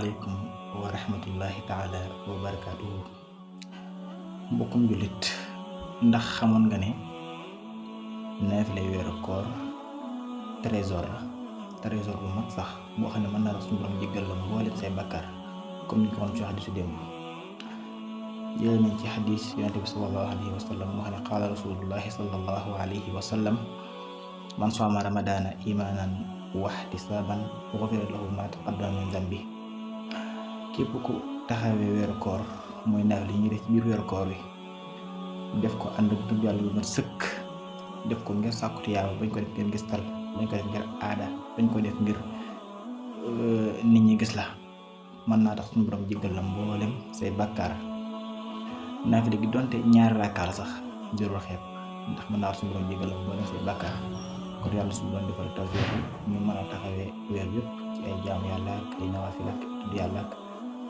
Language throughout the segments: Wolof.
asalaamaaleykum wa rahmatullahi taala wa barakaatuhu. Mbokkum jullit, ndax xamoon nga ne naafila weeru koor trésor la trésor bu mag sax boo xam ne mën naa la suñu borom jéggal la mboolem say bakkaar comme ni ko waxoon ci xadiisu démb. jëlee nañ ci xadiis yonent bi sallallahu alayhi wa sallam moo xam ne qaala rasulullahi sallallahu alayhi wa sallam man saama ramadaana imaanan wa ihtisaaban gufira lahu maa taqaddama min dambi. képp ku taxawee weeru koor mooy naafila yi ñuy def ci biir weeru koor wi def ko ànd ak gëm yàlla lu mat sëkk, def ko ngir sàkku tiyaaba, bañ ko def ngir ngistal, bañ ko def ngir aada, bañ ko def ngir nit ñi gis la, mën naa tax suñu borom jéggal la mboolem say bàkkaar. naafila gi donte ñaari rakkaa la sax jërul xeeb, ndax mën naa tax suñu borom jéggal la mboolem say bàkkaar. kon yàlla suñu borom defal tawfiq ñu mën a taxawee weer yëpp ci ay jaamu yàlla ak ay nawaafil ak tudd yàlla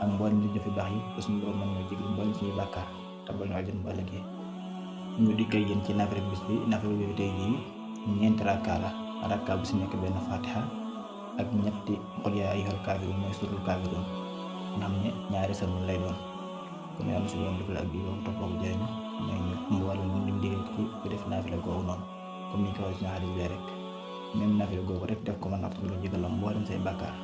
ak mboolem li jëfi baax yi ba suñu borom mën ñoo jéggal mboolem suñuy bàkkaar tabal ñu àjjana ba ëllëgee. ñu dikkee yéen ci naafila bis bi. naafila bi tey jii ñeenti rakkaa la, rakkaa bu si nekk benn fatiha ak ñetti qul yaa ayyuhal kaafiruun mooy suratul kaafiruun nga xam ne ñaari sëlmal lay doon. kon yàlla suñu borom defal ak bii boobu toppoo ko jëriñu may ñu mboolem li mu digal ci ku def naafila googu noonu comme ni ñu ko waxee ci xadiis bi rek, même naafila googu rek def ko mën naa tax ñu jégal la mboolem say bàkkaar.